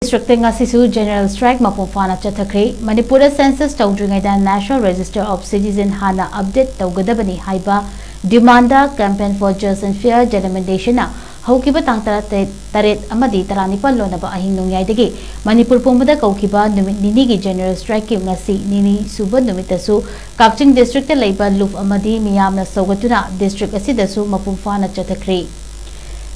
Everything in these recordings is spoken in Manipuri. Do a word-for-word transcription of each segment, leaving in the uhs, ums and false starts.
ꯗꯤꯁꯇ꯭ꯔꯤꯛꯇ ꯉꯁꯤꯁꯨ ꯖꯦꯅꯔꯦꯜ ꯁ꯭ꯇ꯭ꯔꯥꯏꯛ ꯃꯄꯨꯡ ꯐꯥꯅ ꯆꯠꯊꯈ꯭ꯔꯦ꯫ ꯃꯅꯤꯄꯨꯔꯗ ꯁꯦꯟꯁꯁ ꯇꯧꯗ꯭ꯔꯤꯉꯩꯗ ꯅꯦꯁꯅꯦꯜ ꯔꯦꯖꯤꯁꯇꯔ ꯑꯣꯐ ꯁꯤꯇꯤꯖꯦꯟ ꯍꯥꯟꯅ ꯑꯞꯗꯦꯠ ꯇꯧꯒꯗꯕꯅꯤ ꯍꯥꯏꯕ demand campaign for just and fair ꯗꯦꯂꯤꯃꯤꯇꯦꯁꯟꯅ ꯍꯧꯈꯤꯕ ꯇꯥꯡ ꯇꯔꯥꯇꯔꯦꯠ, ꯇꯔꯦꯠ ꯑꯃꯗꯤ ꯇꯔꯥꯅꯤꯄꯥꯜ ꯂꯣꯟꯅꯕ ꯑꯍꯤꯡ ꯅꯣꯡꯌꯥꯏꯗꯒꯤ ꯃꯅꯤꯄꯨꯔ ꯄꯨꯝꯕꯗ ꯀꯧꯈꯤꯕ ꯅꯨꯃꯤꯠ ꯅꯤꯅꯤꯒꯤ ꯖꯦꯅꯔꯦꯜ ꯁ꯭ꯇ꯭ꯔꯥꯏꯛꯀꯤ ꯉꯁꯤ ꯅꯤꯅꯤ ꯁꯨꯕ ꯅꯨꯃꯤꯠꯇꯁꯨ ꯀꯛꯆꯤꯡ ꯗꯤꯁꯇ꯭ꯔꯤꯛꯇ ꯂꯩꯕ ꯂꯨꯞ ꯑꯃꯗꯤ ꯃꯤꯌꯥꯝꯅ ꯁꯧꯒꯠꯇꯨꯅ ꯗꯤꯁꯇ꯭ꯔꯤꯛ ꯑꯁꯤꯗꯁꯨ ꯃꯄꯨꯡ ꯐꯥꯅ ꯆꯠꯊꯈ꯭ꯔꯦ꯫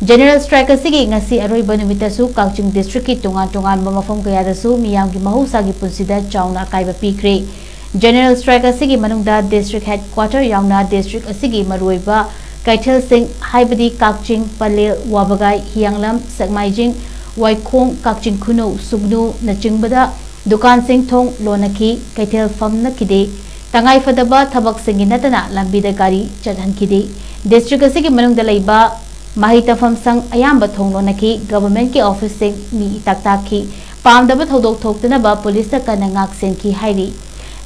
ꯖꯦꯅꯔꯦꯜ ꯁ꯭ꯇ꯭ꯔꯥꯏꯛ ꯑꯁꯤꯒꯤ ꯉꯁꯤ ꯑꯔꯣꯏꯕ ꯅꯨꯃꯤꯠꯇꯁꯨ ꯀꯛꯆꯤꯡ ꯗꯤꯁꯇ꯭ꯔꯤꯛꯀꯤ ꯇꯣꯉꯥꯟ ꯇꯣꯉꯥꯟꯕ ꯃꯐꯝ ꯀꯌꯥꯗꯁꯨ ꯃꯤꯌꯥꯝꯒꯤ ꯃꯍꯧꯁꯥꯒꯤ ꯄꯨꯟꯁꯤꯗ ꯆꯥꯎꯅ ꯑꯀꯥꯏꯕ ꯄꯤꯈ꯭ꯔꯦ꯫ ꯖꯦꯅꯔꯦꯜ ꯁ꯭ꯇ꯭ꯔꯥꯏꯛ ꯑꯁꯤꯒꯤ ꯃꯅꯨꯡꯗ ꯗꯤꯁꯇ꯭ꯔꯤꯛ ꯍꯦꯗꯀ꯭ꯋꯥꯇꯔ ꯌꯥꯎꯅ ꯗꯤꯁꯇ꯭ꯔꯤꯛ ꯑꯁꯤꯒꯤ ꯃꯔꯨꯑꯣꯏꯕ ꯀꯩꯊꯦꯜꯁꯤꯡ ꯍꯥꯏꯕꯗꯤ ꯀꯛꯆꯤꯡ, ꯄꯂꯦꯜ, ꯋꯥꯕꯒꯥꯏ, ꯍꯤꯌꯥꯡꯂꯝ, ꯁꯦꯛꯃꯥꯏꯖꯤꯡ, ꯋꯥꯏꯈꯣꯡ, ꯀꯛꯆꯤꯡ ꯈꯨꯅꯧ, ꯁꯨꯒꯅꯨ ꯅꯆꯤꯡꯕꯗ ꯗꯨꯀꯥꯟꯁꯤꯡ ꯊꯣꯡ ꯂꯣꯟꯅꯈꯤ, ꯀꯩꯊꯦꯜ ꯐꯝꯅꯈꯤꯗꯦ꯫ ꯇꯉꯥꯏꯐꯗꯕ ꯊꯕꯛꯁꯤꯡꯒꯤ ꯅꯠꯇꯅ ꯂꯝꯕꯤꯗ ꯒꯥꯔꯤ ꯆꯠꯍꯟꯈꯤꯗꯦ꯫ ꯗꯤꯁꯇ꯭ꯔꯤꯛ ꯑꯁꯤꯒꯤ ꯃꯅꯨꯡꯗ ꯂꯩꯕ ꯃꯍꯩ ꯇꯝꯐꯝ ꯁꯪ ꯑꯌꯥꯝꯕ ꯊꯣꯡ ꯂꯣꯟꯅꯈꯤ, ꯒꯚꯔꯟꯃꯦꯟꯠꯀꯤ ꯑꯣꯐꯤꯁꯁꯤꯡ ꯃꯤ ꯏꯇꯥꯛ ꯇꯥꯛꯈꯤ꯫ ꯄꯥꯝꯗꯕ ꯊꯧꯗꯣꯛ ꯊꯣꯛꯇꯅꯕ ꯄꯨꯂꯤꯁꯅ ꯀꯟꯅ ꯉꯥꯛ ꯁꯦꯟꯈꯤ ꯍꯥꯏꯔꯤ꯫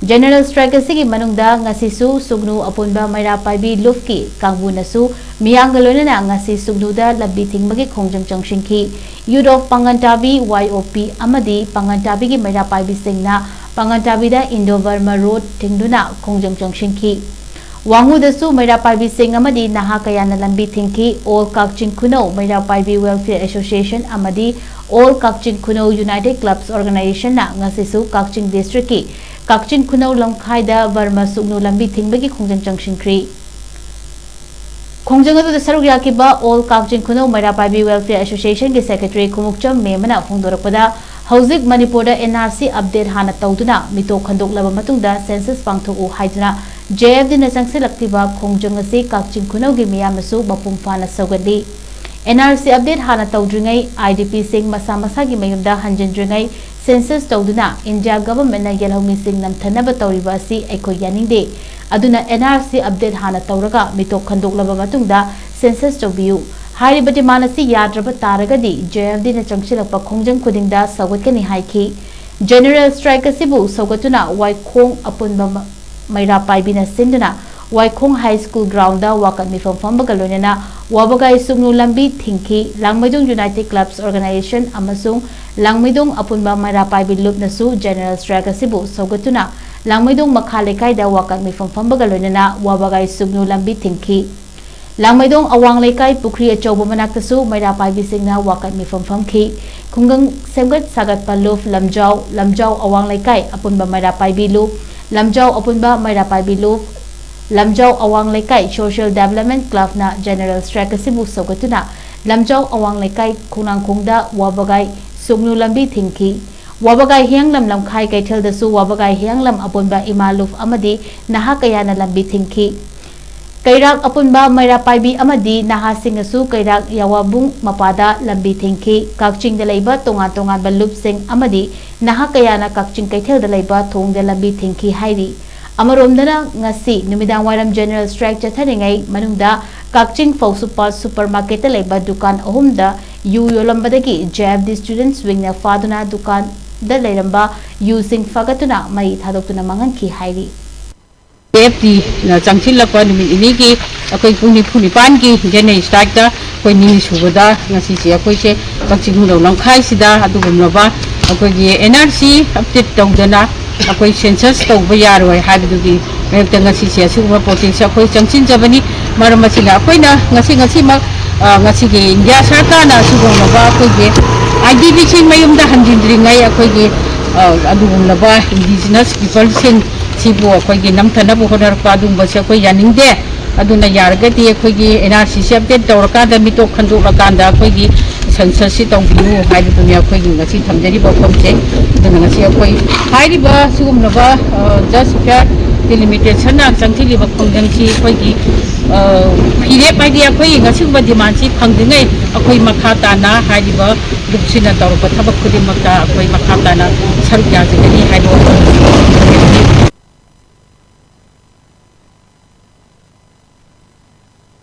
ꯖꯦꯅꯔꯦꯜ ꯁ꯭ꯇ꯭ꯔꯥꯏꯛ ꯑꯁꯤꯒꯤ ꯃꯅꯨꯡꯗ ꯉꯁꯤꯁꯨ ꯁꯨꯒꯅꯨ ꯑꯄꯨꯟꯕ ꯃꯩꯔꯥ ꯄꯥꯏꯕꯤ ꯂꯨꯞꯀꯤ ꯀꯥꯡꯕꯨꯅꯁꯨ ꯃꯤꯌꯥꯝꯒ ꯂꯣꯏꯅꯅ ꯉꯁꯤ ꯁꯨꯒꯅꯨꯗ ꯂꯝꯕꯤ ꯊꯤꯡꯕꯒꯤ ꯈꯣꯡꯖꯪ ꯆꯪꯁꯤꯟꯈꯤ꯫ ꯌꯨꯠ ꯑꯣꯐ ꯄꯥꯡꯒꯟꯇꯥꯕꯤ, ꯋꯥꯏ ꯑꯣ ꯄꯤ, ꯑꯃꯗꯤ ꯄꯥꯡꯒꯟꯇꯥꯕꯤꯒꯤ ꯃꯩꯔꯥ ꯄꯥꯏꯕꯤꯁꯤꯡꯅ ꯄꯥꯡꯒꯟꯇꯥꯕꯤꯗ ꯏꯟꯗꯣ ꯕꯔꯃ ꯔꯣꯗ ꯊꯤꯡꯗꯨꯅ ꯈꯣꯡꯖꯪ ꯆꯪꯁꯤꯟꯈꯤ꯫ ꯋꯥꯉꯨꯗꯁꯨ ꯃꯩꯔꯥ ꯄꯥꯏꯕꯤꯁꯤꯡ ꯑꯃꯗꯤ ꯅꯍꯥ ꯀꯌꯥꯅ ꯂꯝꯕꯤ ꯊꯤꯡꯈꯤ꯫ ꯑꯣꯜ ꯀꯛꯆꯤꯡ ꯈꯨꯅꯧ ꯃꯩꯔꯥ ꯄꯥꯏꯕꯤ ꯋꯦꯜꯐꯤꯌꯔ ꯑꯦꯁꯣꯁꯤꯌꯦꯁꯟ ꯑꯃꯗꯤ ꯑꯣꯜ ꯀꯛꯆꯤꯡ ꯈꯨꯅꯧ ꯌꯨꯅꯥꯏꯇꯦꯗ ꯀ꯭ꯂꯕꯁ ꯑꯣꯔꯒꯅꯥꯏꯖꯦꯁꯟꯅ ꯉꯁꯤꯁꯨ ꯀꯛꯆꯤꯡ ꯗꯤꯁꯇ꯭ꯔꯤꯛꯀꯤ ꯀꯛꯆꯤꯡ ꯈꯨꯅꯧ ꯂꯝꯈꯥꯏꯗ ꯕꯔꯃ ꯁꯨꯒꯅꯨ ꯂꯝꯕꯤ ꯊꯤꯡꯕꯒꯤ ꯈꯣꯡꯖꯪ ꯆꯪꯁꯤꯟꯈ꯭ꯔꯤ꯫ ꯈꯣꯡꯖꯪ ꯑꯗꯨꯗ ꯁꯔꯨꯛ ꯌꯥꯈꯤꯕ ꯑꯣꯜ ꯀꯛꯆꯤꯡ ꯈꯨꯅꯧ ꯃꯩꯔꯥ ꯄꯥꯏꯕꯤ ꯋꯦꯜꯐꯤꯌꯔ ꯑꯦꯁꯣꯁꯤꯌꯦꯁꯟꯒꯤ ꯁꯦꯀ꯭ꯔꯦꯇꯔꯤ ꯈꯣꯡꯎꯞꯆꯝ ꯃꯦꯝꯕꯅ ꯐꯣꯡꯗꯣꯔꯛꯄꯗ, ꯍꯧꯖꯤꯛ ꯃꯅꯤꯄꯨꯔꯗ ꯑꯦꯟ ꯑꯥꯔ ꯁꯤ ꯑꯞꯗꯦꯠ ꯍꯥꯟꯅ ꯇꯧꯗꯨꯅ ꯃꯤꯇꯣꯞ ꯈꯟꯗꯣꯛꯂꯕ ꯃꯇꯨꯡꯗ ꯁꯦꯟꯁꯁ ꯄꯥꯡꯊꯣꯛꯎ ꯍꯥꯏꯗꯨꯅ ꯖꯦ ꯑꯦꯐ ꯗꯤꯅ ꯆꯪꯁꯤꯜꯂꯛꯂꯤꯕ ꯈꯣꯡꯖꯪ ꯑꯁꯤ ꯀꯛꯆꯤꯡ ꯈꯨꯅꯧꯒꯤ ꯃꯤꯌꯥꯝꯅꯁꯨ ꯃꯄꯨꯡ ꯐꯥꯅ ꯁꯧꯒꯠꯂꯤ꯫ ꯑꯦꯟ ꯑꯥꯔ ꯁꯤ ꯑꯞꯗꯦꯠ ꯍꯥꯟꯅ ꯇꯧꯗ꯭ꯔꯤꯉꯩ ꯑꯥꯏ ꯗꯤ ꯄꯤꯁꯤꯡ ꯃꯁꯥ ꯃꯁꯥꯒꯤ ꯃꯌꯨꯝꯗ ꯍꯟꯖꯤꯟꯗ꯭ꯔꯤꯉꯩ ꯁꯦꯟꯁꯁ ꯇꯧꯗꯨꯅ ꯏꯟꯗꯤꯌꯥ ꯒꯚꯔꯟꯃꯦꯟꯠꯅ ꯌꯦꯜꯍꯧꯃꯤꯁꯤꯡ ꯅꯝꯊꯅꯕ ꯇꯧꯔꯤꯕ ꯑꯁꯤ ꯑꯩꯈꯣꯏ ꯌꯥꯅꯤꯡꯗꯦ꯫ ꯑꯗꯨꯅ ꯑꯦꯟ ꯑꯥꯔ ꯁꯤ ꯑꯞꯗꯦꯠ ꯍꯥꯟꯅ ꯇꯧꯔꯒ ꯃꯤꯇꯣꯞ ꯈꯟꯗꯣꯛꯂꯕ ꯃꯇꯨꯡꯗ ꯁꯦꯟꯁꯁ ꯇꯧꯕꯤꯌꯨ꯫ ꯍꯥꯏꯔꯤꯕ ꯗꯤꯃꯥꯟ ꯑꯁꯤ ꯌꯥꯗ꯭ꯔꯕ ꯇꯥꯔꯒꯗꯤ ꯖꯦ ꯑꯦꯐ ꯗꯤꯅ ꯆꯪꯁꯤꯜꯂꯛꯄ ꯈꯣꯡꯖꯪ ꯈꯨꯗꯤꯡꯗ ꯁꯧꯒꯠꯀꯅꯤ ꯍꯥꯏꯈꯤ꯫ ꯖꯦꯅꯔꯦꯜ ꯁ꯭ꯇ꯭ꯔꯥꯏꯛ ꯑꯁꯤꯕꯨ ꯁꯧꯒꯠꯇꯨꯅ ꯋꯥꯏꯈꯣꯡ ꯑꯄꯨꯟꯕ ꯃ-, ꯃꯩꯔꯥ ꯄꯥꯏꯕꯤꯅ ꯁꯤꯟꯗꯨꯅ ꯋꯥꯏꯈꯣꯡ ꯍꯥꯏ ꯁ꯭ꯀꯨꯜ ꯒ꯭ꯔꯥꯎꯟꯗ ꯋꯥꯀꯠ ꯃꯤꯐꯝ ꯐꯝꯕꯒ ꯂꯣꯏꯅꯅ ꯋꯥꯕꯒꯥꯏ ꯁꯨꯛꯅꯨ ꯂꯝꯕꯤ ꯊꯤꯡꯈꯤ꯫ ꯂꯥꯡꯃꯩꯗꯣꯡ ꯌꯨꯅꯥꯏꯇꯦꯗ ꯀ꯭ꯂꯕꯁ ꯑꯣꯔꯒꯅꯥꯏꯖꯦꯁꯟ ꯑꯃꯁꯨꯡ ꯂꯥꯡꯃꯩꯗꯣꯡ ꯑꯄꯨꯟꯕ ꯃꯩꯔꯥ ꯄꯥꯏꯕꯤ ꯂꯨꯞꯅꯁꯨ ꯖꯦꯅꯔꯦꯜ ꯁ꯭ꯇ꯭ꯔꯥꯏꯛ ꯑꯁꯤꯕꯨ ꯁꯧꯒꯠꯇꯨꯅ ꯂꯥꯡꯃꯩꯗꯣꯡ ꯃꯈꯥ ꯂꯩꯀꯥꯏꯗ ꯋꯥꯀꯠ ꯃꯤꯐꯝ ꯐꯝꯕꯒ ꯂꯣꯏꯅꯅ ꯋꯥꯕꯒꯥꯏ ꯁꯨꯛꯅꯨ ꯂꯝꯕꯤ ꯊꯤꯡꯈꯤ꯫ ꯂꯥꯡꯃꯩꯗꯣꯡ ꯑꯋꯥꯡ ꯂꯩꯀꯥꯏ ꯄꯨꯈ꯭ꯔꯤ ꯑꯆꯧꯕ ꯃꯅꯥꯛꯇꯁꯨ ꯃꯩꯔꯥ ꯄꯥꯏꯕꯤꯁꯤꯡꯅ ꯋꯥꯀꯠ ꯃꯤꯐꯝ ꯐꯝꯈꯤ꯫ ꯈꯨꯡꯒꯪ ꯁꯦꯝꯒꯠ ꯁꯥꯒꯠꯄ ꯂꯨꯞ ꯂꯝꯖꯥꯎ, ꯂꯝꯖꯥꯎ ꯑꯋꯥꯡ ꯂꯩꯀꯥꯏ ꯑꯄꯨꯟꯕ ꯃꯩꯔꯥ ꯄꯥꯏꯕꯤ ꯂꯨꯞ, ꯂꯝꯖꯥꯎ ꯑꯄꯨꯟꯕ ꯃꯩꯔꯥ ꯄꯥꯏꯕꯤ ꯂꯨꯞ, ꯂꯝꯖꯥꯎ ꯑꯋꯥꯡ ꯂꯩꯀꯥꯏ ꯁꯣꯁꯤꯌꯦꯜ ꯗꯦꯕꯂꯞꯃꯦꯟ ꯀ꯭ꯂꯕꯅ ꯖꯦꯅꯔꯦꯜ ꯁ꯭ꯇ꯭ꯔꯥꯏꯛ ꯑꯁꯤꯕꯨ ꯁꯧꯒꯠꯇꯨꯅ ꯂꯝꯖꯥꯎ ꯑꯋꯥꯡ ꯂꯩꯀꯥꯏ ꯈꯣꯡꯅꯥꯡꯈꯣꯡꯗ ꯋꯥꯕꯒꯥꯏ ꯁꯨꯛꯅꯨ ꯂꯝꯕꯤ ꯊꯤꯡꯈꯤ꯫ ꯋꯥꯕꯒꯥꯏ ꯍꯤꯌꯥꯡꯂꯝ ꯂꯝꯈꯥꯏ ꯀꯩꯊꯦꯜꯗꯁꯨ ꯋꯥꯕꯒꯥꯏ ꯍꯤꯌꯥꯡꯂꯝ ꯑꯄꯨꯟꯕ ꯏꯃꯥ ꯂꯨꯞ ꯑꯃꯗꯤ ꯅꯍꯥ ꯀꯌꯥꯅ ꯂꯝꯕꯤ ꯊꯤꯡꯈꯤ꯫ ꯀꯩꯔꯥꯛ ꯑꯄꯨꯟꯕ ꯃꯩꯔꯥ ꯄꯥꯏꯕꯤ ꯑꯃꯗꯤ ꯅꯍꯥꯁꯤꯡꯅꯁꯨ ꯀꯩꯔꯥꯛ ꯌꯥꯋꯥꯕꯨꯡ ꯃꯄꯥꯗ ꯂꯝꯕꯤ ꯊꯤꯡꯈꯤ꯫ ꯀꯛꯆꯤꯡꯗ ꯂꯩꯕ ꯇꯣꯉꯥꯟ ꯇꯣꯉꯥꯟꯕ ꯂꯨꯞꯁꯤꯡ ꯑꯃꯗꯤ ꯅꯍꯥ ꯀꯌꯥꯅ ꯀꯛꯆꯤꯡ ꯀꯩꯊꯦꯜꯗ ꯂꯩꯕ ꯊꯣꯡꯗ ꯂꯝꯕꯤ ꯊꯤꯡꯈꯤ ꯍꯥꯏꯔꯤ꯫ ꯑꯃꯔꯣꯝꯗꯅ ꯉꯁꯤ ꯅꯨꯃꯤꯗꯥꯡ ꯋꯥꯏꯔꯝ ꯖꯦꯅꯔꯦꯜ ꯁ꯭ꯇ꯭ꯔꯥꯏꯛ ꯆꯠꯊꯔꯤꯉꯩ ꯃꯅꯨꯡꯗ ꯀꯛꯆꯤꯡ ꯐꯧꯁꯨꯄꯥ ꯁꯨꯄꯔ ꯃꯥꯔꯀꯦꯠꯇ ꯂꯩꯕ ꯗꯨꯀꯥꯟ ꯑꯍꯨꯝꯗ ꯌꯨ ꯌꯣꯜꯂꯝꯕꯗꯒꯤ ꯖꯦ ꯑꯦꯐ ꯗꯤ ꯁ꯭ꯇꯨꯗꯦꯟꯠꯁ ꯋꯤꯡꯅ ꯐꯥꯗꯨꯅ ꯗꯨꯀꯥꯟꯗ ꯂꯩꯔꯝꯕ ꯌꯨꯁꯤꯡ ꯐꯥꯒꯠꯇꯨꯅ ꯃꯩ ꯊꯥꯗꯣꯛꯇꯨꯅ ꯃꯥꯡꯍꯟꯈꯤ ꯍꯥꯏꯔꯤ꯫ ꯑꯦꯐ ꯇꯤꯅ ꯆꯪꯁꯤꯜꯂꯛꯄ ꯅꯨꯃꯤꯠ ꯅꯤꯅꯤꯒꯤ ꯑꯩꯈꯣꯏ ꯄꯨꯡ ꯅꯤꯐꯨ ꯅꯤꯄꯥꯟꯒꯤ ꯖꯦꯅꯔꯦꯜ ꯁ꯭ꯇ꯭ꯔꯥꯏꯛꯇ ꯑꯩꯈꯣꯏ ꯅꯤꯅꯤ ꯁꯨꯕꯗ ꯉꯁꯤꯁꯦ ꯑꯩꯈꯣꯏꯁꯦ ꯀꯛꯆꯤꯡ ꯈꯨꯅꯧ ꯂꯝꯈꯥꯏꯁꯤꯗ ꯑꯗꯨꯒꯨꯝꯂꯕ ꯑꯩꯈꯣꯏꯒꯤ ꯑꯦꯟ ꯑꯥꯔ ꯁꯤ ꯑꯞꯗꯦꯠ ꯇꯧꯗꯅ ꯑꯩꯈꯣꯏ ꯁꯦꯟꯁꯁ ꯇꯧꯕ ꯌꯥꯔꯣꯏ ꯍꯥꯏꯕꯗꯨꯒꯤ ꯃꯥꯌꯣꯛꯇ ꯉꯁꯤꯁꯦ ꯑꯁꯤꯒꯨꯝꯕ ꯄ꯭ꯔꯣꯇꯦꯁꯁꯦ ꯑꯩꯈꯣꯏ ꯆꯪꯁꯤꯟꯖꯕꯅꯤ꯫ ꯃꯔꯝ ꯑꯁꯤꯅ ꯑꯩꯈꯣꯏꯅ ꯉꯁꯤ, ꯉꯁꯤꯃꯛ, ꯑ, ꯉꯁꯤꯒꯤ ꯏꯟꯗꯤꯌꯥ ꯁꯔꯀꯥꯔꯅ ꯑꯁꯤꯒꯨꯝꯂꯕ ꯑꯩꯈꯣꯏꯒꯤ ꯑꯥꯏ ꯗꯤ ꯄꯤꯁꯤꯡ ꯃꯌꯨꯝꯗ ꯍꯟꯖꯤꯟꯗ꯭ꯔꯤꯉꯩ ꯑꯩꯈꯣꯏꯒꯤ, ꯑ, ꯑꯗꯨꯒꯨꯝꯂꯕ ꯏꯟꯗꯤꯖꯤꯅꯁ ꯄꯤꯄꯜꯁꯤꯡ ꯁꯤꯕꯨ ꯑꯩꯈꯣꯏꯒꯤ ꯅꯝꯊꯅꯕ ꯍꯣꯠꯅꯔꯛꯄ ꯑꯗꯨꯒꯨꯝꯕꯁꯦ ꯑꯩꯈꯣꯏ ꯌꯥꯅꯤꯡꯗꯦ꯫ ꯑꯗꯨꯅ ꯌꯥꯔꯒꯗꯤ ꯑꯩꯈꯣꯏꯒꯤ ꯑꯦꯟ ꯑꯥꯔ ꯁꯤꯁꯦ ꯑꯞꯗꯦꯠ ꯇꯧꯔꯀꯥꯟꯗ, ꯃꯤꯇꯣꯞ ꯈꯟꯗꯣꯛꯂꯀꯥꯟꯗ ꯑꯩꯈꯣꯏꯒꯤ ꯁꯦꯟꯁꯁꯁꯤ ꯇꯧꯕꯤꯌꯨ ꯍꯥꯏꯕꯗꯨꯅꯤ ꯑꯩꯈꯣꯏꯒꯤ ꯉꯁꯤ ꯊꯝꯖꯔꯤꯕ ꯋꯥꯐꯝꯁꯦ꯫ ꯑꯗꯨꯅ ꯉꯁꯤ ꯑꯩꯈꯣꯏ ꯍꯥꯏꯔꯤꯕ ꯁꯤꯒꯨꯝꯂꯕ, ꯑ, ꯖꯁ ꯐꯤꯌꯔ ꯗꯤꯂꯤꯃꯤꯇꯦꯁꯟꯅ ꯆꯪꯁꯤꯜꯂꯤꯕ ꯈꯣꯡꯖꯪꯁꯤ ꯑꯩꯈꯣꯏꯒꯤ, ꯑ, ꯐꯤꯔꯦꯞ ꯍꯥꯏꯗꯤ ꯑꯩꯈꯣꯏ ꯉꯁꯤꯒꯨꯝꯕ ꯗꯤꯃꯥꯟꯁꯤ ꯐꯪꯗ꯭ꯔꯤꯉꯩ ꯑꯩꯈꯣꯏ ꯃꯈꯥ ꯇꯥꯅ ꯍꯥꯏꯔꯤꯕ ꯒ꯭ꯔꯨꯞꯁꯤꯅ ꯇꯧꯔꯛꯄ ꯊꯕꯛ ꯈꯨꯗꯤꯡꯃꯛꯇ ꯑꯩꯈꯣꯏ ꯃꯈꯥ ꯇꯥꯅ ꯁꯔꯨꯛ ꯌꯥꯖꯒꯅꯤ ꯍꯥꯏꯕ ꯋꯥꯐꯝ ꯑꯁꯤ